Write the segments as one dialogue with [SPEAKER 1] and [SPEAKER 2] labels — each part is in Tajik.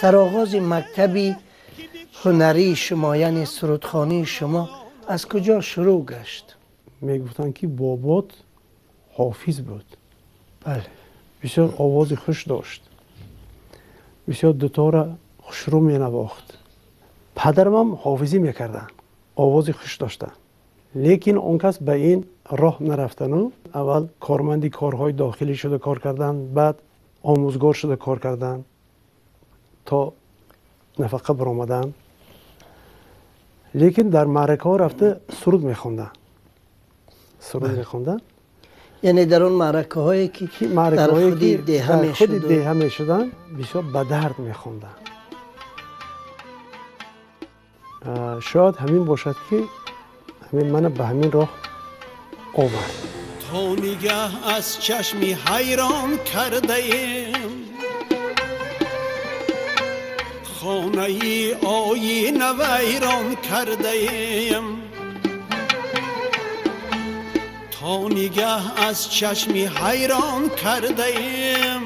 [SPEAKER 1] Сарогози мактаби ҳунарии шумо, яъне сурудхонии шумо аз куҷо шурӯъ гашт?
[SPEAKER 2] Мегуфтанд, ки бобот ҳофиз буд.
[SPEAKER 1] Бале.
[SPEAKER 2] Бисёр овози хуш дошт, бисёр дутора хушрӯ менавохт. Падарамам ҳофизӣ мекарданд, овози хуш доштанд, лекин он кас ба ин роҳ нарафтану аввал корманди корҳои дохилӣ шуда кор карданд, баъд омӯзгор шуда кор карданд то нафақа баромаданд. Лекин дар маъракаҳо рафта суруд мехонданд, суруд мехонданд.
[SPEAKER 1] Яъне дар он маъракаҳое ки дар худи
[SPEAKER 2] деҳа мешуданд, бисёр ба дард мехонданд. Шояд ҳамин бошад, ки ҳамин мана ба ҳамин роҳ овард.
[SPEAKER 3] То нигаҳ аз чашми ҳайрон кардаем, хонаи оина вайрон кардаем. То нигаҳ аз чашми ҳайрон кардаем,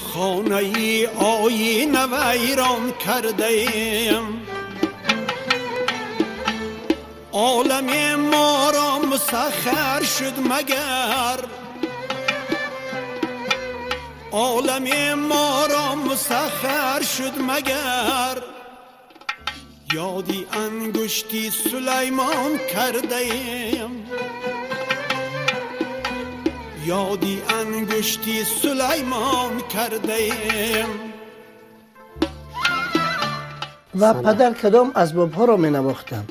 [SPEAKER 3] хонаи оина вайрон кардаем. Олами моро мусаххар шуд магар, олами моро мусаххар шуд магар, ёди ангушти Сулаймон кардаем, ёди ангушти Сулаймон кардаем.
[SPEAKER 1] Ва падар кадом асбобҳоро менавохтанд?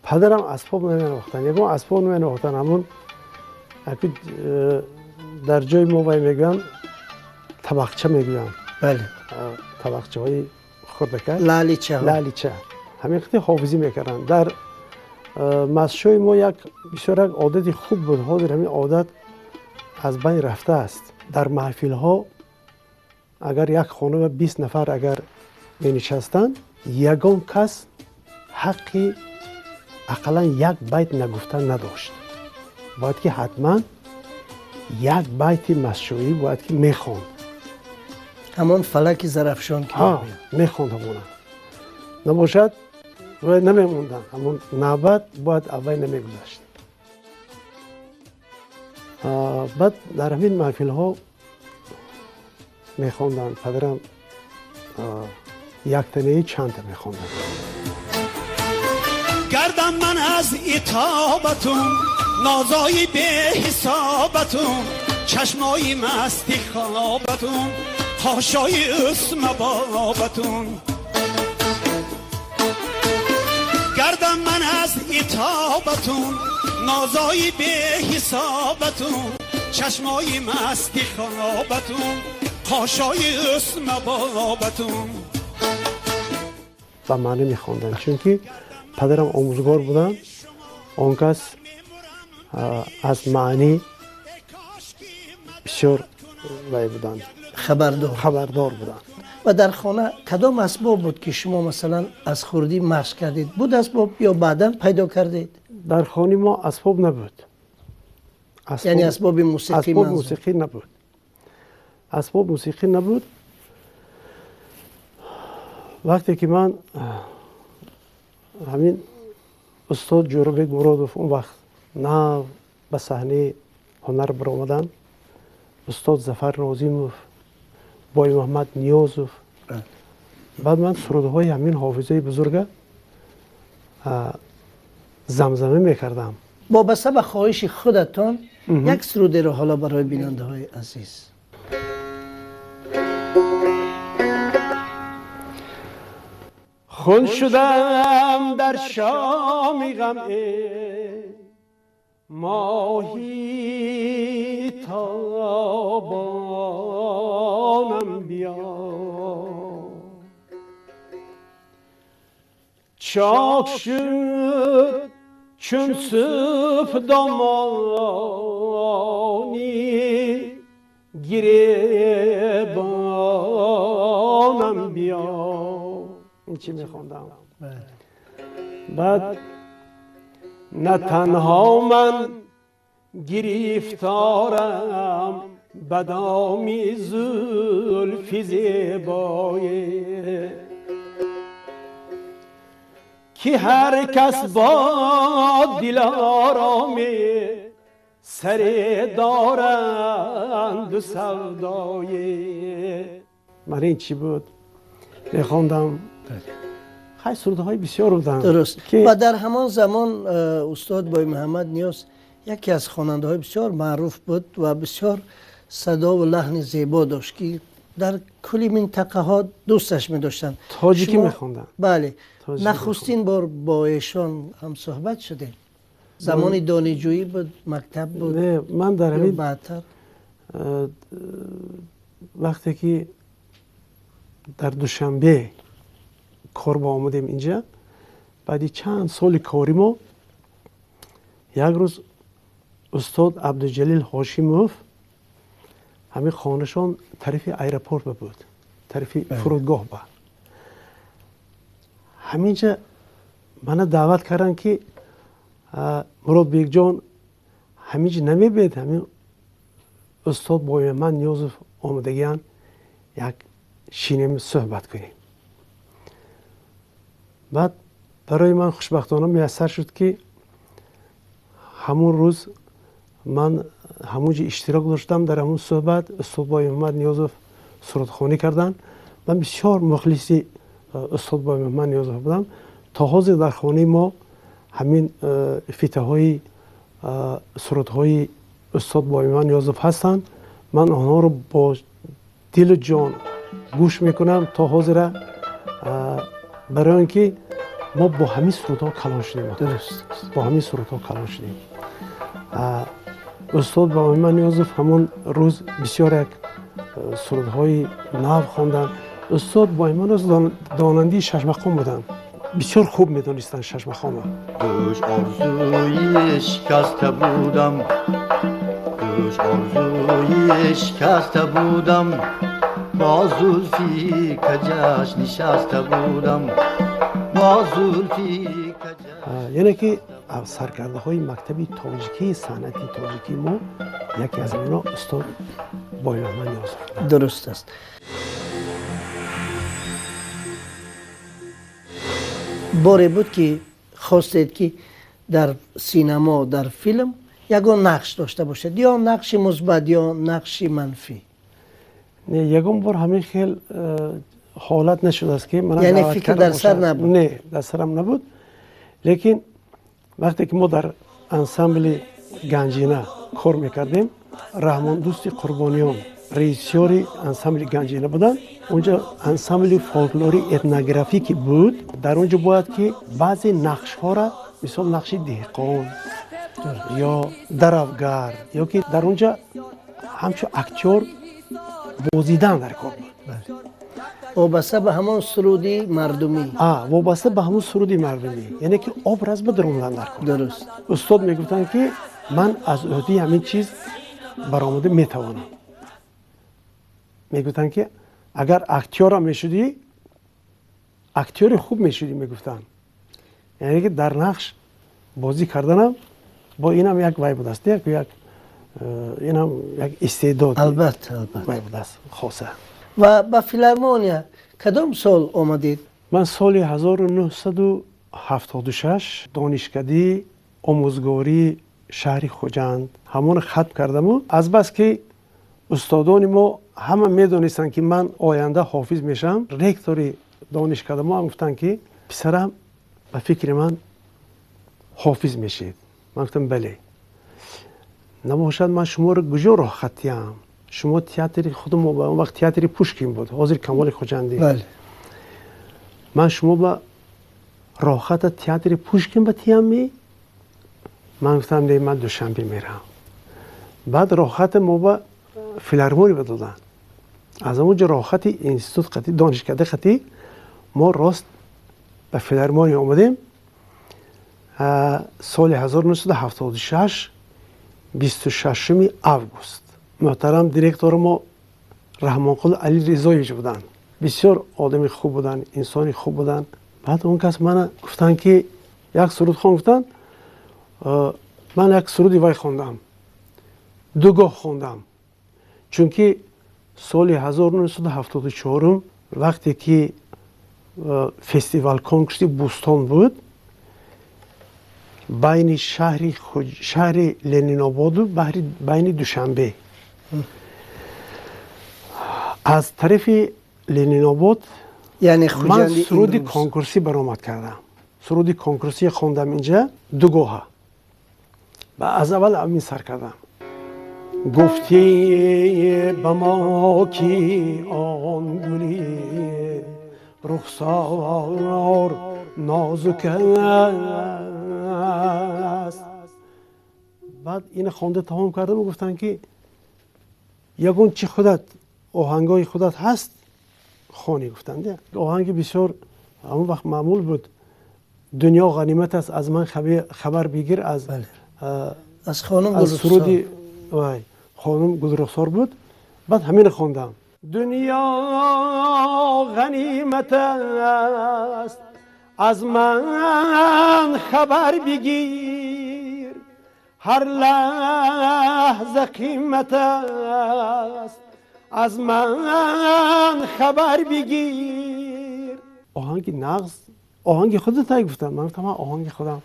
[SPEAKER 2] Падарам асбоб наменавохтанд, ягон асбоб наменавохтанд. Ҳамун дар ҷои мо вай мегӯянд, табақча мегӯянд.
[SPEAKER 1] Бале.
[SPEAKER 2] Табақчаҳои хурдака,
[SPEAKER 1] лалича.
[SPEAKER 2] Лалича. Ҳамин қадр ҳофизӣ мекарданд. Дар масҷидҳои мо як бисёр як одати хуб буд, ҳозир ҳамин одат аз байн рафтааст. Дар маҳфилҳо агар як хона ва 20 нафар агар менишастанд, ягон кас ҳаққи ақаллан як байт нагуфтан надошт. Бояд ки ҳатман як байти масҷидӣ бояд ки мехонд.
[SPEAKER 1] Ҳамон фалаки Зарафшон ки
[SPEAKER 2] мехонд, ҳамона набошад намемонданд, ҳамон навбат бояд аввал намегузашт. Баъд дар ҳамин маҳфилҳо мехонданд. Падарам яктанаи чандта мехонданд.
[SPEAKER 3] Гардам ман аз итобатун, нозои беҳисобатун, чашмои масти хобатун, хошои усма бобатун. Гардам ман аз итобатун, нозои беҳисобатун, чашмои масти хобатун, хошои усма бобатун.
[SPEAKER 2] Ба маънӣ мехонданд, чунки падарам омӯзгор буданд. Он кас аз маънӣ бисёр вай буданд, хабардор буданд.
[SPEAKER 1] Ва дар хона кадом асбоб буд, ки шумо масалан аз хурдӣ машқ кардед? Буд асбоб ё баъдан пайдо кардед?
[SPEAKER 2] Дар хонаи мо асбоб набуд.
[SPEAKER 1] Яъне асбоби мусиқӣ?
[SPEAKER 2] Асбоби мусиқӣ набуд. Асбоб мусиқӣ набуд. Вақте ки ман ҳамин устод Ҷӯрабек Муродов он вақт нав ба саҳнаи ҳунар баромаданд, устод Зафар Нозимов, Боймуҳаммад Ниёзов, баъд ман сурудҳои ҳамин ҳофизаи бузурга замзама мекардам.
[SPEAKER 1] Вобаста ба хоҳиши худатон як сурудеро ҳоло барои бинандаҳои азиз.
[SPEAKER 2] Хун шудам дар шоми ғам, моҳи тобонам биё, чок шуд чун субҳ домони гиребонам биё. Ин чӣ мехондам? Баъд на танҳо ман гирифторам ба доми зулфи زلفی زیبایی که هر کس با دل آرامی سر دارند و سودایی. من این چی بود میخواندم. خیلی سرودهای بسیار بودند.
[SPEAKER 1] درست. و در همان زمان استاد بای محمد نیاز یکی از خواننده های بسیار معروف بود و بسیار صدا و لحن زیبا داشت که در کلی منطقه ها دوستش می داشتند.
[SPEAKER 2] تاجیکی می خواندن.
[SPEAKER 1] بله. نخستین بار با ایشان هم صحبت شدیم. زمان دانشجویی بود، مکتب بود.
[SPEAKER 2] نه، من در همین
[SPEAKER 1] بعدتر
[SPEAKER 2] وقتی که در دوشنبه کار با آمدیم اینجا، بعدی چند سال کاری ما یک روز استاد عبدالجلیل هاشیموف همین خانهشان طرف ایرپورت بود، طرف فرودگاه بود. همینجا منو دعوت کردن که مراد بیگ جان همینجا نمیبید، همین استاد با من نیازف آمدگیان یک شینیم صحبت کنیم. بعد برای من خوشبختانه میسر شد که همون روز من همونجا اشتراک داشتم در همون صحبت. استاد بای محمد نیازف سرودخوانی کردن. من بسیار مخلص استاد بای محمد نیازف بودم. تا حاضر در خانه ما همین فیته های سرودهای استاد بای محمد نیازف هستند. من آنها رو با دل و جان گوش میکنم تا حاضر، برای اینکه ما با همین سرودها کلان شدیم.
[SPEAKER 1] درست.
[SPEAKER 2] با همین سرودها کلان شدیم. استاد با من نیازف همون روز بسیار یک سرودهای نو خواندن. استاد با من داننده شش مقام بودن، بسیار خوب میدونستن شش مقام.
[SPEAKER 4] دوش آرزوی شکسته بودم، دوش آرزوی شکسته بودم، با زلفی کجش نشسته بودم، با زلفی کجش.
[SPEAKER 2] یعنی که سرکرده های مکتبی تاجیکی صنعتی تاجیکی ما یکی از اینا استاد بای محمد نیازف.
[SPEAKER 1] درست است. باری بود که خواستید که در سینما، در فیلم یگان نقش داشته باشد، یا نقش مثبت یا نقش منفی؟
[SPEAKER 2] نه، یگان بار همین خیلی حالت نشده است که من،
[SPEAKER 1] یعنی فکر در سر نبود؟
[SPEAKER 2] نه، در سرم نبود. لیکن وقتی که ما در انسامبل گنجینه کار میکردیم، رحمان دوستی قربانیان رئیسیاری انسامبل گنجینه بودن. اونجا انسامبل فولکلوری اتنوگرافی که بود، در اونجا باید که بعضی نقش ها را، مثال نقش دهقان یا دروگر، یا که در اونجا همچون اکتیور بازیدن در کار بود.
[SPEAKER 1] وابسته به همون سرودی مردمی.
[SPEAKER 2] وابسته به همون سرودی مردمی، یعنی که ابراز به درون در کار.
[SPEAKER 1] درست.
[SPEAKER 2] استاد میگفتن که من از عهده همین چیز برآمده میتوانم. میگفتن که اگر اکتیور هم میشدی، اکتیور خوب میشدی، میگفتن. یعنی که در نقش بازی کردنم با اینم یک وای بود است، یک اینم یک استعداد.
[SPEAKER 1] البته البته.
[SPEAKER 2] وای بود است خاصه.
[SPEAKER 1] و به فیلارمونیا کدام سال آمدید؟
[SPEAKER 2] من سال 1976 دانشکده آموزگاری شهر خوجند همون ختم کردم و از بس که استادان ما همه میدونستند که من آینده حافظ میشم، رکتور دانشکده ما هم گفتن که پسرم به فکر من حافظ میشید. من گفتم بله. نباشد من شما رو کجا راه خطیم؟ شما تئاتر خود ما اون وقت تئاتر پوشکین بود، حاضر کمال خوجندی.
[SPEAKER 1] بله.
[SPEAKER 2] من شما با راحت تئاتر پوشکین به تیم می؟ من گفتم نه، من دوشنبه میرم. بعد راحت ما با فیلارمونی بدادن. از اونجا راحت اینستیتوت قطی دانشکده قطی ما راست به فیلارمونی آمدیم. سال 1976 26 август. محترم директори мо Раҳмонқул Али Ризоевич буданд. Бисёр одами хуб буданд, инсони хуб буданд. Баъд он кас мана гуфтанд ки як суруд хон, гуфтанд. Ман як суруди вай хондам, дугоҳ хондам, чунки Соли 1974 вақте ки фестивал конкурси Бӯстон буд, байни шаҳри Ленинободу байни Душанбе, аз тарафи Ленинобод ман суруди конкурсӣ баромад кардам. Суруди конкурсӣ хондам инҷа дугоҳа ва аз аввал амин сар кардам. Гуфтӣ ба мо ки он гули рухсор нозук аст. Баъд ина хонда тамом кардам, гуфтанд ки ягон чи худат оҳангои худат ҳаст хонӣ, гуфтанд. Оҳанги бисёр ҳамон вақт маъмул буд. Дунё ғанимат аст, аз ман хабар бигир, аз суруди хонум Гулрухсор буд. Баъд ҳамина хондам. Дунё ғанимат аст, аз ман хабар бигир, ҳар лаҳза қимат аст, аз ман хабар бигир. Оҳанги нағз, оҳанги худат гуфтам. Ман гуфтам оҳанги худам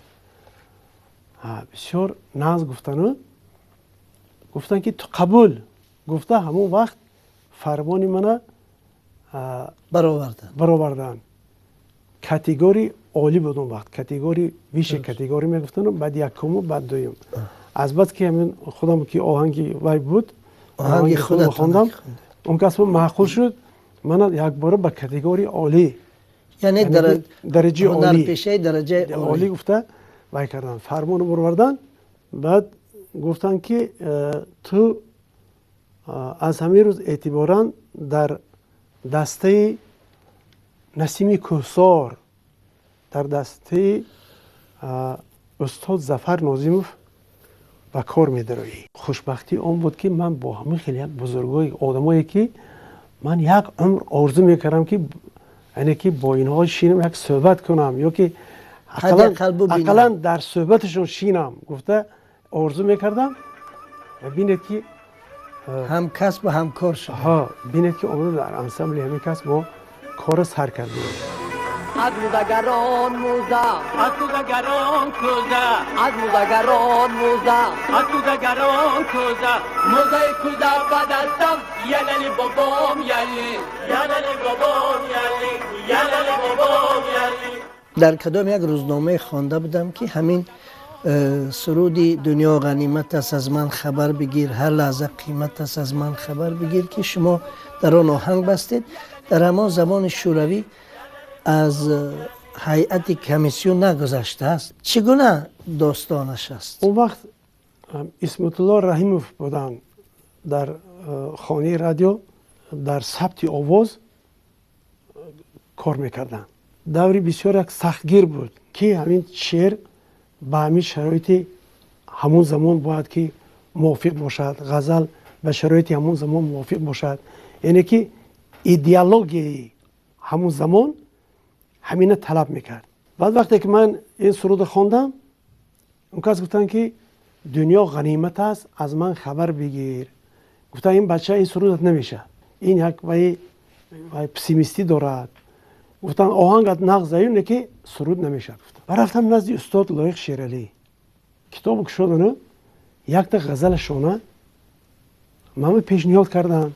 [SPEAKER 2] бисёр нағз гуфтану гуфтанд ки ту қабул. Гуфта ҳамон вақт фармони мана бароварданд. Категории олӣ буд он вақт, категории высшая категория мегуфтану, баъд якуму баъд дуюм. Аз баъд ки ҳамин худам ки оҳанги вай буд, оҳанги худам хондам, он кас маъқул шуд, мана якбора ба категории олӣ,
[SPEAKER 1] яъне
[SPEAKER 2] дараҷаи олӣ,
[SPEAKER 1] пешаи дараҷаи
[SPEAKER 2] олӣ гуфта вай карданд, фармону бароварданд. Баъд гуфтанд ки ту аз ҳамин рӯз эътиборан дар дастаи Насими Кӯҳсор, дар дастаи устод Зафар Нозимов ба кор медароӣ. Хушбахтии он буд ки ман бо ҳамин хеле як бузургои одамое ки ман як умр орзу мекардам ки яъне ки бо инҳо шинам, як суҳбат кунам, ё ки ақаллан дар суҳбаташон шинам гуфта орзу мекардам. Бинед ки
[SPEAKER 1] ҳамкасб ва ҳамкор шуд.
[SPEAKER 2] Бинед ки омада дар ансамбли ҳамин кас мо корро сар кардем.
[SPEAKER 5] Аз музагарон муза, аз музагарон кӯза, аз музагарон муза, аз музагарон кӯза, музаи кӯза ба дастам, ялали бобом яли, ялали бобом яли, ялали бобом яли.
[SPEAKER 1] Дар кадом як рӯзномае хонда будам ки ҳамин суруди дунё ғанимат аст, аз ман хабар бигир, ҳар лаҳза қимат аст, аз ман хабар бигир, ки шумо дар он оҳанг бастед. Дар ҳамон замони шӯравӣ аз ҳайати комиссион нагузаштааст. Чӣ гуна достонаш аст?
[SPEAKER 2] Он вақт Исматулло Раҳимов буданд дар хонаи радио, дар сабти овоз кор мекарданд. Даври бисёр як сахтгир буд ки ҳамин шеър ба ҳамин шароити ҳамон замон бояд ки мувофиқ бошад, ғазал ба шароити ҳамон замон мувофиқ бошад, яъне ки идеологияи ҳамон замон ҳамина талаб мекард. Баъд вақте ки ман ин сурудро хондам, он кас гуфтанд ки дунё ғанимат аст, аз ман хабар бигир. Гуфтанд ин бача ин сурудат намешавад, ин як вай пессимистӣ дорад. Гуфтанд оҳангат нағз заю, не ки суруд намешавад. Гуфтанд. Рафтам назди устод Лоиқ Шералӣ, китобу кушодану якта ғазалашона ман пешниҳод кардам.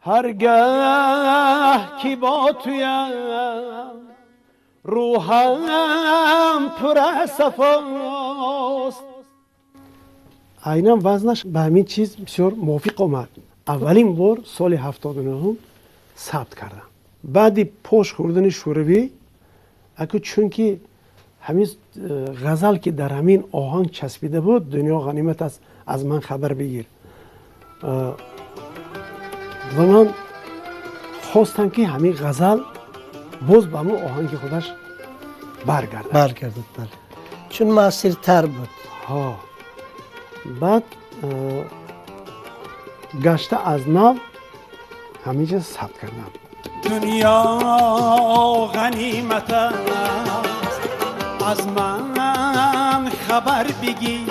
[SPEAKER 2] Ҳаргаҳ ки бо туям рӯҳам пур аз сафост. Айнан вазнаш ба ҳамин чиз бисёр мувофиқ омад. Аввалин бор соли 79 сабт кардам. Баъди пош хӯрдани шӯравӣ, аку чунки ҳамин ғазал ки дар ҳамин оҳанг часпида буд, дунё ғанимат аст, аз ман хабар бигир, ва ман хостам ки ҳамин ғазал боз ба ҳамон оҳанги худаш баргардад.
[SPEAKER 1] Баргардад, бале, чун муассиртар буд.
[SPEAKER 2] Баъд гашта аз нав ҳамин чиз сабт кардам.
[SPEAKER 3] Дунё ғанимат аст, аз ман хабар бигир,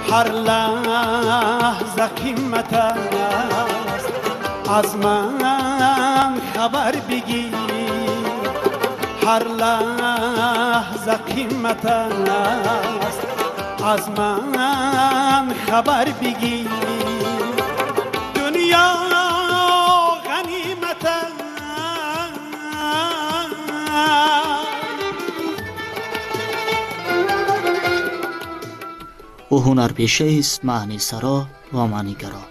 [SPEAKER 3] ҳар лаҳза қимат аст, از من خبر بگیر، هر لحظه قیمت است. از من خبر بگیر، دنیا غنیمت است.
[SPEAKER 6] Ӯ ҳунарпешаест маънисаро ва маънигаро.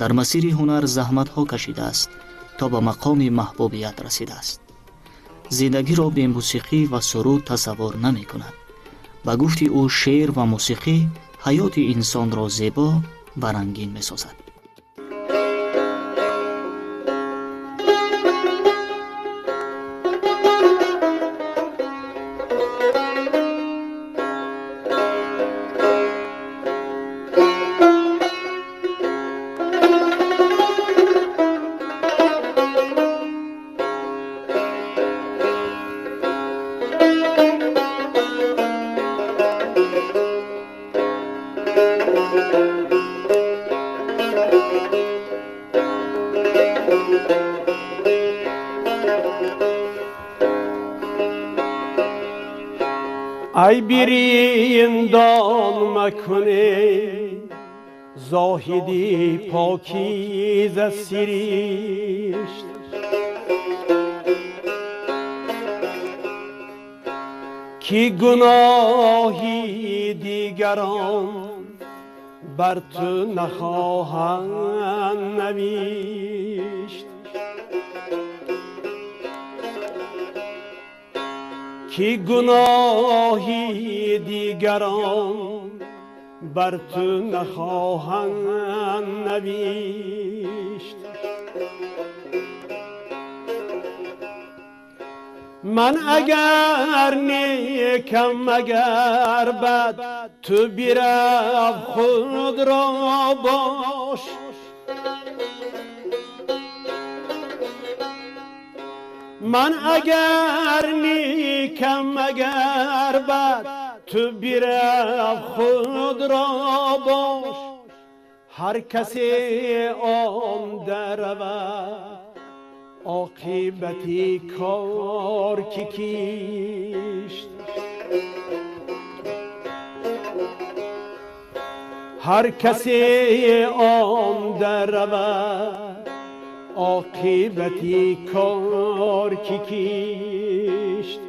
[SPEAKER 6] Дар масири ҳунар заҳматҳо кашидааст то ба мақоми маҳбубият расидааст. Зиндагиро бе мусиқӣ ва суруд тасаввур намекунад. Ба гуфти ӯ, шеър ва мусиқӣ ҳаёти инсонро зебо ва рангин месозад.
[SPEAKER 3] ای بیریندان مکنه زاهدی پاکیزه سریشت، کی گناهی دیگران بر تو نخواهند نوشت. کی گناهی دیگران بر تو نخواهند نوشت. من اگر نیکم اگر بد، تو بیرو خود را باش. من اگر نیکم اگر بد، تو بیرو خود را باش. هر کسی آن درود عاقبتی کار کی کیشت. هر کسی آن درود عاقبتی کار کی کیشت.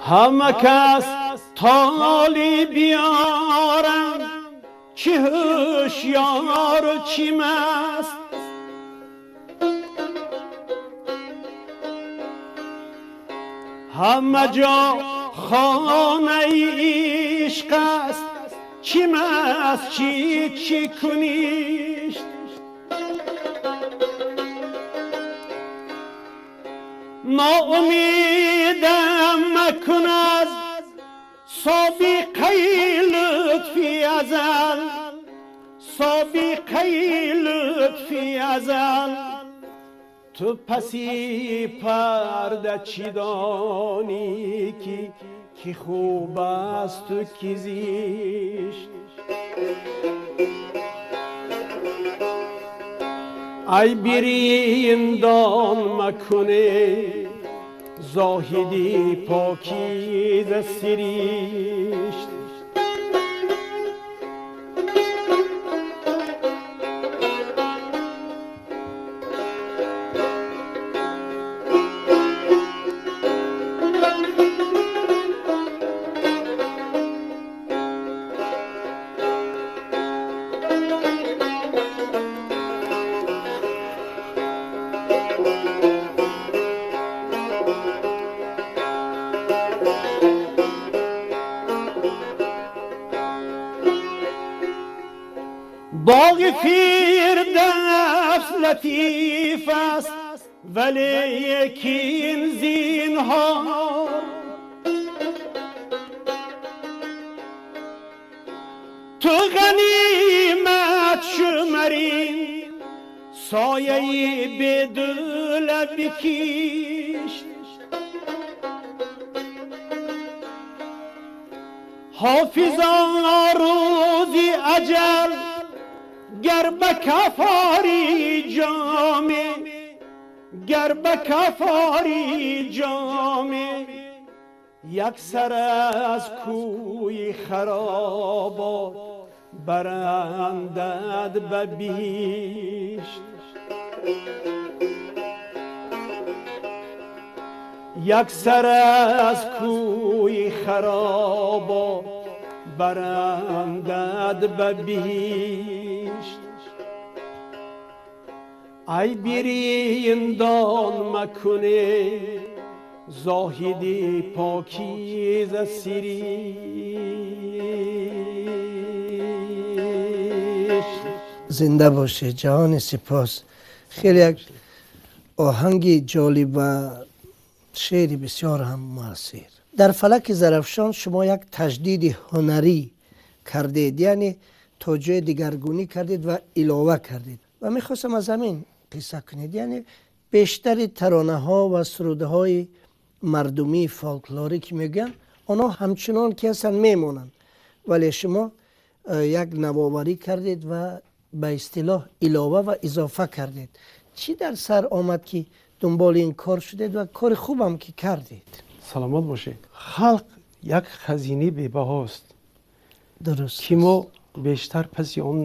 [SPEAKER 3] همه کس تالی بیارم، چی هوشیار و چی مست. همه جا خانه عشق است، چی مست چی چی کنیشت. ناامیدم مکن از سابقه لطفی ازل، سابقه لطفی ازل. تو پسی پرده چی دانی کی خوب است و کی زیشت. ای بیریندان مکنه زاهدی پاکیزه سریشت. Поки фирдавс латиф аст, валекин зинҳор. Ту ғанимат шумарин сояи бедула бикишт. Ҳофизон рӯзи аҷал гар ба кафори ҷоме, гар ба кафори ҷоме, як сар аз кӯи харобот барандад ба биҳишт. Як сар аз кӯи харобот барандад ба биҳишт. Ай бириндон макуне зоҳиди покиза сиришт.
[SPEAKER 1] Зинда бошед, ҷаҳони сипос. Хеле як оҳанги ҷолиб ва шеъри бисёр ҳам муассир. Дар фалаки Зарафшон шумо як таҷдиди ҳунарӣ кардед, яъне то ҷои дигаргунӣ кардед ва илова кардед. Ва мехостам аз ҳамин қисса кунед, яъне бештари таронаҳо ва сурудҳои мардумии фолклорӣ ки мегӯянд, онҳо ҳамчунон ки ҳастанд мемонанд, вале шумо як навоварӣ кардед ва ба истилоҳ илова ва изофа кардед. Чӣ дар сар омад ки дунболи ин кор шудед ва кори хубам ки кардед?
[SPEAKER 2] Саломат бошед. Халқ як хазинаи бебаҳост.
[SPEAKER 1] Дуруст.
[SPEAKER 2] Ки мо бештар паси он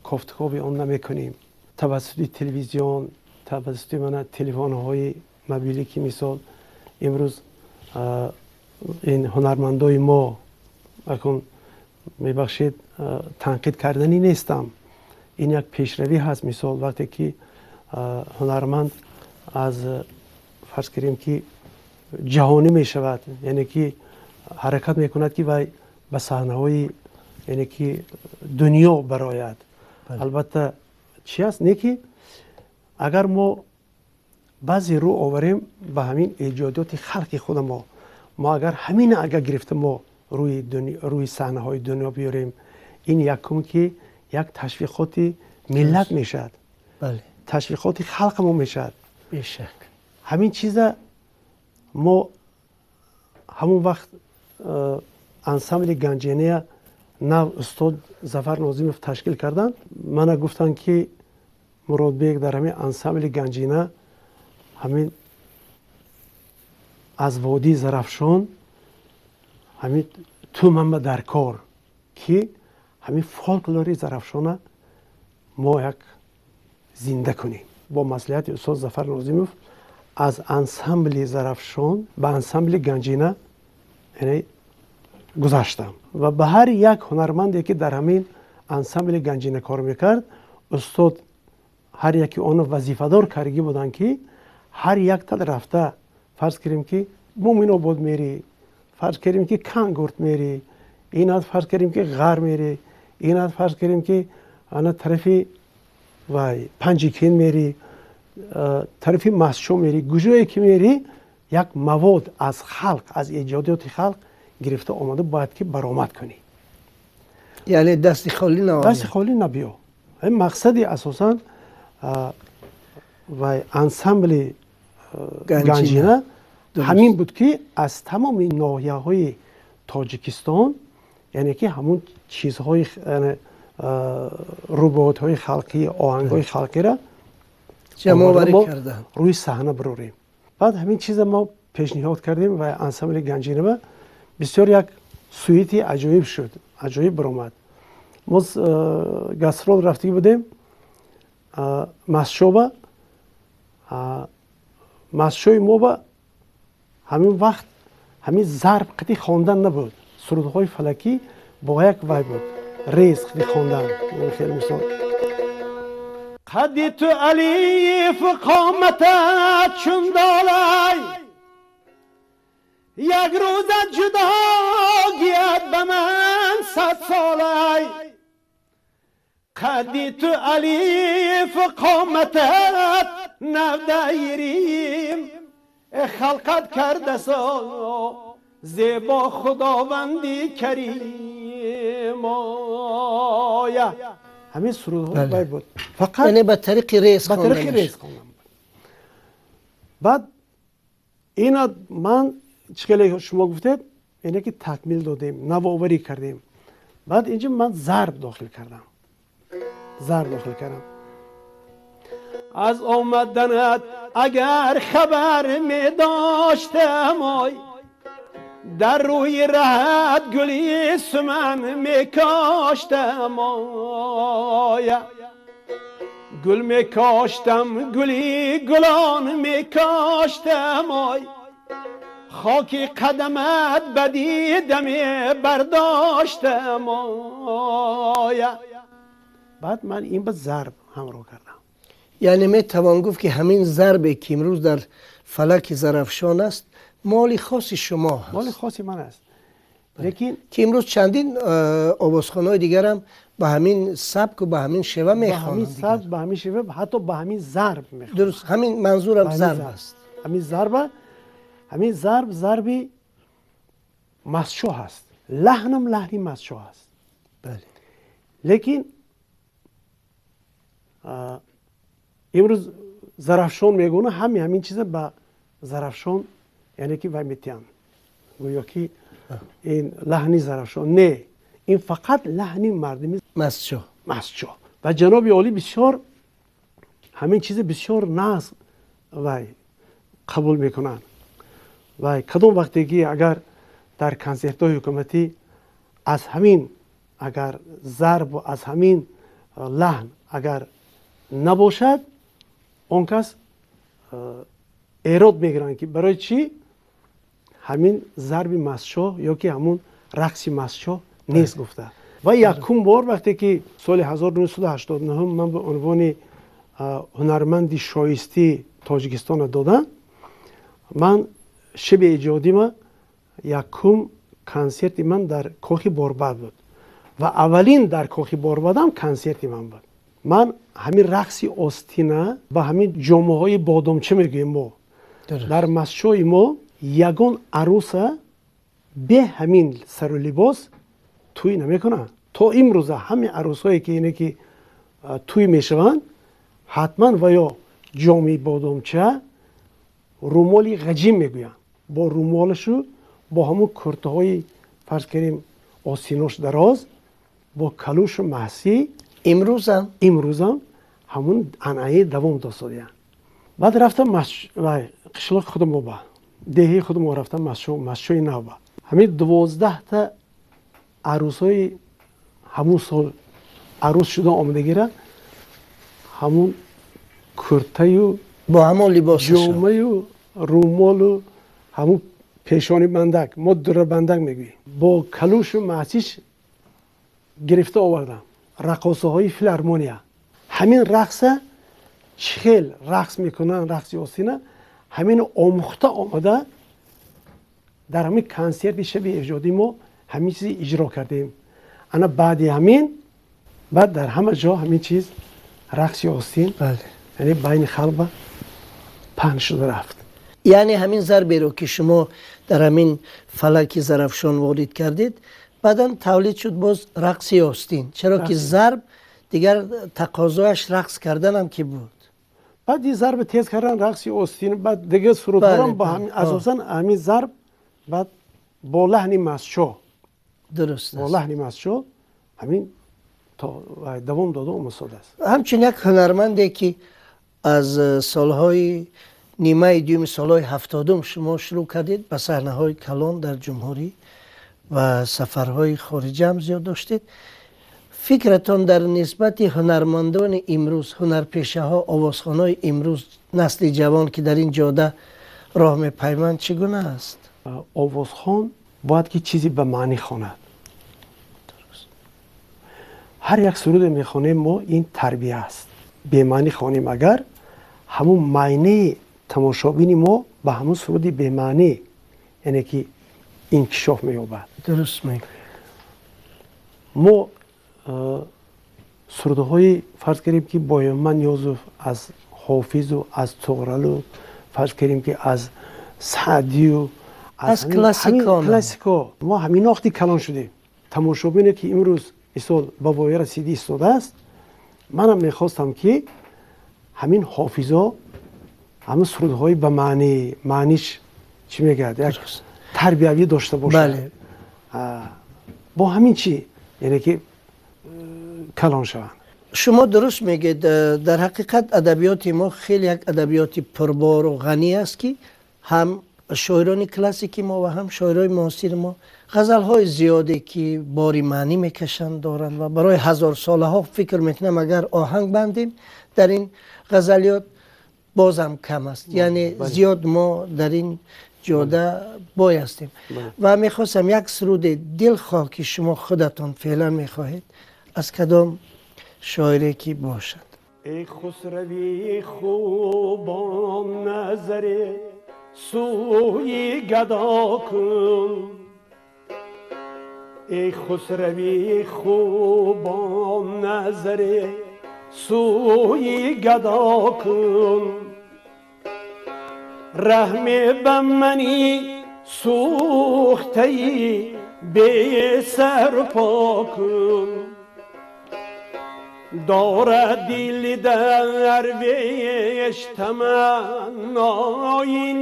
[SPEAKER 2] кофтукови он намекунем. Тавассути телевизион, тавассути мана телефонҳои мобилӣ ки мисол имрӯз ин ҳунармандои мо, акун мебахшед, танқид карданӣ нестам. Ин як пешравӣ ҳаст. Мисол вақте ки ҳунарманд аз фарз кардем ки ҷаҳонӣ мешавад, яъне ки ҳаракат мекунад ки вай ба саҳнаҳои яъне ки дунё барояд. Албатта чи аст? Не ки агар мо баъзе рӯ оварем ба ҳамин эҷодиёти халқи худа мо, мо агар ҳамина агар гирифта мо рӯи саҳнаҳои дунё биёрем, ин якум ки як ташвиқоти миллат мешавад, ташвиқоти халқи мо мешавад.
[SPEAKER 1] Бешак.
[SPEAKER 2] Ҳамин чиза мо ҳамон вақт ансамбли Ганҷиная нав устод Зафар Нозимов ташкил карданд. Мана гуфтанд ки Муродбек дар ҳамин ансамбли Ганҷина ҳамин аз водии Зарафшон ҳамин ту манба дар кор ки ҳамин фолклори Зарафшона мо як зинда кунем. Бо маслиҳати устод Зафар Нозимов аз ансамбли Зарафшон ба ансамбли Ганҷина яъне гузаштам ва ба ҳар як ҳунарманде ки дар ҳамин ансамбли Ганҷина кор мекард, устод ҳар яки онро вазифадор кардагӣ буданд ки ҳар як тад рафта, фарз кардем ки Муминобод мери, фарз кардем ки Кангурт мери, инад фарз кардем ки Ғар мери, инад фарз кардем ки ана тарафи вай Панҷикин мери, тарафи Масчо мери, куҷое ки мери як мавод аз халқ, аз эҷодиёти халқ гирифта омада бояд ки баромад кунӣ.
[SPEAKER 1] Яъне дасти холӣ наомад.
[SPEAKER 2] Дасти холӣ набиё. Ин мақсади асосан вай ансамбли Ганҷина ҳамин буд ки аз тамоми ноҳияҳои Тоҷикистон, яъне ки ҳамун чизҳои рубоатҳои халқӣ, оҳангҳои халқиро
[SPEAKER 1] ҷамъоварӣ карданд,
[SPEAKER 2] рӯи саҳна бирорем. Баъд ҳамин чиза мо пешниҳод кардем ва ансамбли Ганҷинава бисёр як суити аҷоиб шуд, аҷоиб баромад. Мо гастрол рафтагӣ будем Масчоба. Масчои мо ба ҳамин вақт ҳамин зарб қити хондан набуд. Сурудҳои фалакӣ бо як вай буд, рез қити хондан. Хеле мисол
[SPEAKER 3] қадди ту алиф қоматат чун долай, як рӯзат ҷудо гият ба ман сад солай. Қадди ту алиф, қоматат навдаирим, халқат кардасо зебо Худованди Карим. Оя,
[SPEAKER 2] ҳамин сурудҳо бай буд. Фақат
[SPEAKER 1] яъне ба тариқи рез.
[SPEAKER 2] Ба тариқи рез хондам. Баъд ина ман чӣ хеле шумо гуфтед, ине ки такмил додем, навоварӣ кардем. Баъд инҷо ман зарб дохил кардам, зарб дохил кардам.
[SPEAKER 3] Аз омаданат агар хабар медоштам, ой, дар рӯи раҳат гули суман мекоштам, оя, гул мекоштам, гули гулон мекоштам, ой, хоки қадамат ба дидаме бардоштам, оя.
[SPEAKER 2] Баъд ман ин ба зарб ҳамроҳ кардам.
[SPEAKER 1] Яъне метавон гуфт, ки ҳамин зарбе, ки имрӯз дар фалаки Зарафшон аст, моли хоси шумо ҳаст.
[SPEAKER 2] Моли хоси ман аст, лекин
[SPEAKER 1] ки имрӯз чандин овозхонаҳои дигарам ба ҳамин сабку ба ҳамин шева мехонанд.
[SPEAKER 2] Сабк, ба ҳамин шева, ҳатто ба ҳамин зарб мехонанд.
[SPEAKER 1] Дуруст, ҳамин манзурам зарб аст.
[SPEAKER 2] Ҳамин зарба, ҳамин зарб зарби Мастчоҳ аст, лаҳнам лаҳни Мастчоҳ аст.
[SPEAKER 1] Бале.
[SPEAKER 2] Лекин имрӯз Зарафшон мегӯна, ҳами ҳамин чиза ба Зарафшон, яъне ки вай метиҳанд, гӯё ки ин лаҳни Зарафшон. Не, ин фақат лаҳни мардуми
[SPEAKER 1] Мастчоҳ.
[SPEAKER 2] Мастчоҳ. Ва ҷаноби олӣ бисёр ҳамин чизи бисёр нағз вай қабул мекунанд. Вай кадом вақте ки агар дар консертҳои ҳукуматӣ аз ҳамин агар зарбу аз ҳамин лаҳн агар набошад, он кас эрод мегиранд, ки барои чӣ ҳамин зарби Мастчоҳ ё ки ҳамун рақси Мастчоҳ нест гуфта. Ва якум бор вақте ки соли 1989 ман ба унвони ҳунарманди шоистии Тоҷикистонро додам, ман шиби эҷодима якум консерти ман дар Кохи Борбад буд ва аввалин дар Кохи Борбадам консерти ман буд. Ман ҳамин рақси остина ба ҳамин ҷомаҳои бодомча мегӯем мо. Дар Мастчои мо ягон аруса бе ҳамин сару либос тӯй намекунанд. То имрӯза ҳамин арӯсҳое ки ине ки тӯй мешаванд, ҳатман ва ё ҷоми бодомча, румоли ғаҷим мегӯянд, бо румолашу бо ҳамун куртаҳои, фарз кардем, осинош дароз, бо калушу маҳсӣ.
[SPEAKER 1] Имрӯзам?
[SPEAKER 2] Имрӯзам ҳамун анъанаи давом досодиянд. Баъд рафтам қишлоқи худам ба деҳаи худам рафтам, Мастчои нав ба ҳамин 12-та арӯсҳои ҳамун сол арӯс шуда омадагира ҳамун куртаю
[SPEAKER 1] бо ҳамон либос,
[SPEAKER 2] ҷомаю румолу ҳамун пешони бандак, мо дурабандак мегӯем, бо калушу маҳсиш гирифта овардам. Раққосаҳои филармония ҳамин рақса чӣ хел рақс мекунанд, рақси остина, ҳамин омӯхта омада дар ҳамин консерти шаби эҷодӣ мо ҳамин чизи иҷро кардем. Ана баъди ҳамин баъд дар ҳама ҷо ҳамин чиз рақси остин, яъне байни халқба паҳн шуда рафт.
[SPEAKER 1] Яъне ҳамин зарберо, ки шумо дар ҳамин фалаки Зарафшон ворид кардед, баъдан тавлид шуд боз рақси остин, чаро ки зарб дигар тақозояш рақс карданам ки буд.
[SPEAKER 2] Баъд ин зарб тез кардан, рақси остин, баъд дигар сурудҳорам бо ҳамин, асосан ҳамин зарб, баъд бо лаҳни Мастчоҳ.
[SPEAKER 1] Дуруст.
[SPEAKER 2] Бо лаҳни Мастчоҳ ҳамин давом дода омадааст.
[SPEAKER 1] Ҳамчун як ҳунарманде, ки аз солҳои нимаи дуюми солҳои 70-ум шумо шурӯъ кардед ба саҳнаҳои калон дар ҷумҳурӣ ва сафарҳои хориҷа ҳам зиёд доштед, фикратон дар нисбати ҳунармандони имрӯз, ҳунарпешаҳо, овозхонаҳои имрӯз, насли ҷавон, ки дар ин ҷода роҳ мепайманд, чӣ гуна аст?
[SPEAKER 2] Овозхон бояд ки чизе ба маънӣ хонад. Ҳар як суруде мехонем мо, ин тарбия аст. Бемаънӣ хонем агар, ҳамун маънии тамошобини мо ба ҳамун суруди бемаънӣ, яъне ки инкишоф меёбад.
[SPEAKER 1] Дуруст мегӯед.
[SPEAKER 2] Мо Сурудҳои фарз кардем ки Боймуҳаммад Ниёзов аз Ҳофизу аз Туғралу фарз кардем ки аз Саъдию
[SPEAKER 1] аз классикон.
[SPEAKER 2] Классико. Мо ҳамин вақти калон шудем. Тамошобине ки имрӯз мисол ба воя расиди истодааст, манам мехостам ки ҳамин ҳофизо ҳамин сурудҳои ба маъни маъниш чӣ мегӯяд, як тарбиявӣ дошта бошад. Бо ҳамин чӣ яъне ки калон шаванд.
[SPEAKER 1] Шумо дуруст мегӯед, дар ҳақиқат адабиёти мо хеле як адабиёти пурбору ғанӣ аст ки ҳам шоирони классики мо ва ҳам шоирони муосири мо ғазалҳои зиёде ки бори маънӣ мекашанд доранд ва барои ҳазорсолаҳо фикр мекунам агар оҳанг бандем дар ин ғазалиёт бозам кам аст, яъне зиёд мо дар ин ҷода бой ҳастем. Ва мехостам як суруди дилхоҳ ки шумо худатон феълан мехоҳед аз кадом шоире ки бошад.
[SPEAKER 3] Эй хусрави хубон назаре сӯи гадо кун, эй хусрави хубон назаре сӯи гадо кун, раҳме ба мани сӯхтаи бесару по кун, дорад дили дарвеш таманнои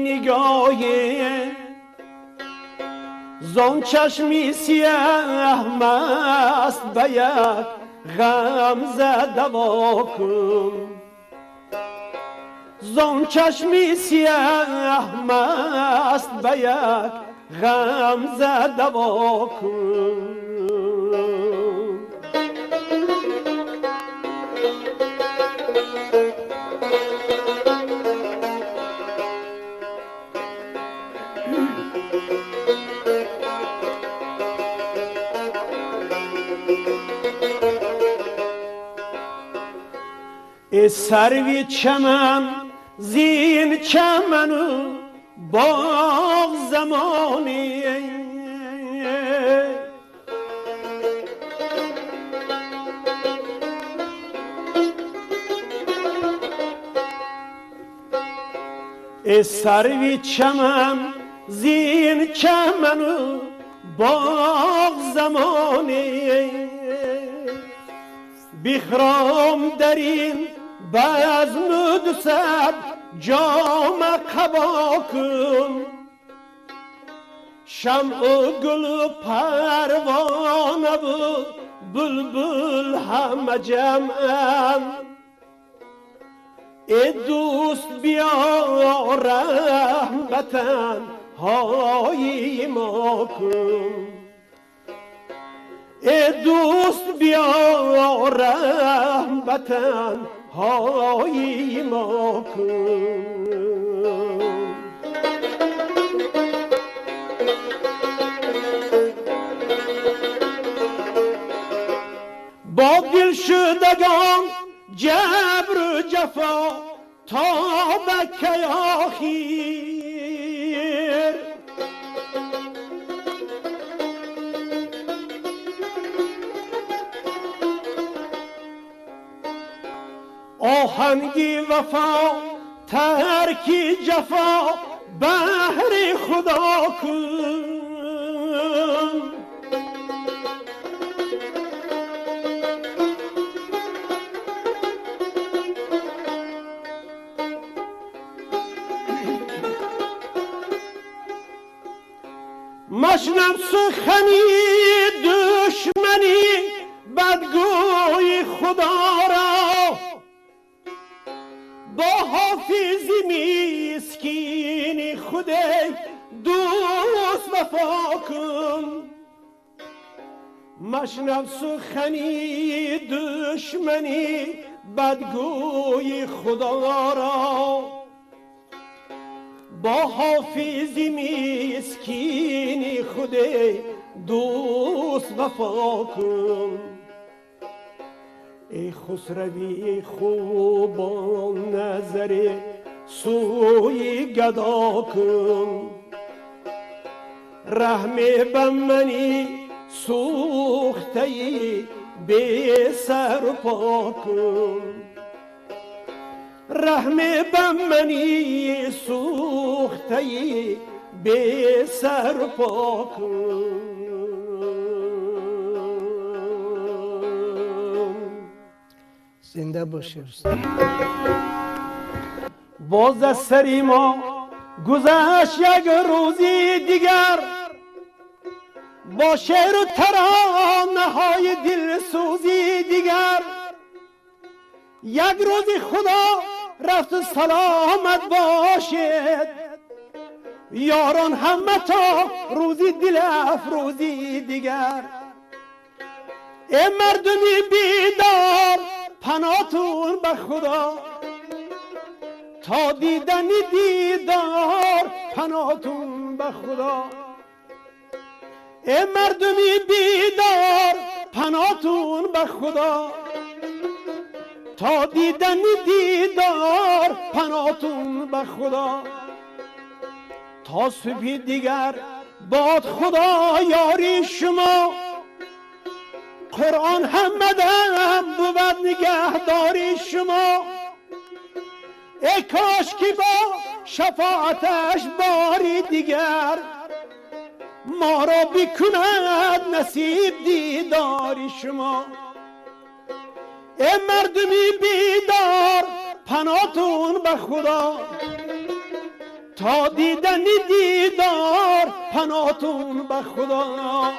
[SPEAKER 3] нигоҳе, зон чашми сиёҳ маст ба як ғамза даво кун, зон чашми сиёҳ маст ба як ғамза даво кун. Эй сарви чаман зин чаману боғ замони, эй сарви чаман зин чаману боғ замони, бихром дар ин базму дусад ҷома қабо кун, шамъу гулу парвонаву булбул ҳама ҷамъан, эй дӯст биё раҳм ба танҳои мо кун, эй дӯст биё раҳм ба танҳои мо кун. Бо дилшудагон ҷабру ҷафо то ба кай охир, оҳанги вафо тарки ҷафо баҳри худо кун, مشنم سخنی دشمنی بدگوی خدا را، با حافظی مسکین خود دوست وفا کن، مشنم سخنی دشمنی بدگوی خدا را، با حافظی مسکین خود دوست وفا کن. ای خسروی خوبان نظر سوی گدا کن، رحم به منی سوخته بی سر و پا کن. رحم به منی سوخته بی سر و پا کن.
[SPEAKER 1] زنده باشی استاد.
[SPEAKER 3] باز از سری ما گذشت یک روزی دیگر، با شعر و ترانه های دلسوزی دیگر. یک روزی خدا رفت و سلامت باشد، یاران همه تا روزی دل افروزی دیگر. ای مردمی بیدار پناهتون به خدا، تا دیدن دیدار پناهتون به خدا. ای مردمی بیدار پناهتون به خدا، تا دیدن دیدار پناهتون به خدا. تا صبح دیگر باد خدا یاری شما، قرآن همدم بود نگهداری شما. ای کاش که با شفاعتش باری دیگر، ما را بکند نصیب دیداری شما. ای مردمی بیدار پناهتون به خدا، تا دیدن دیدار پناهتون به خدا.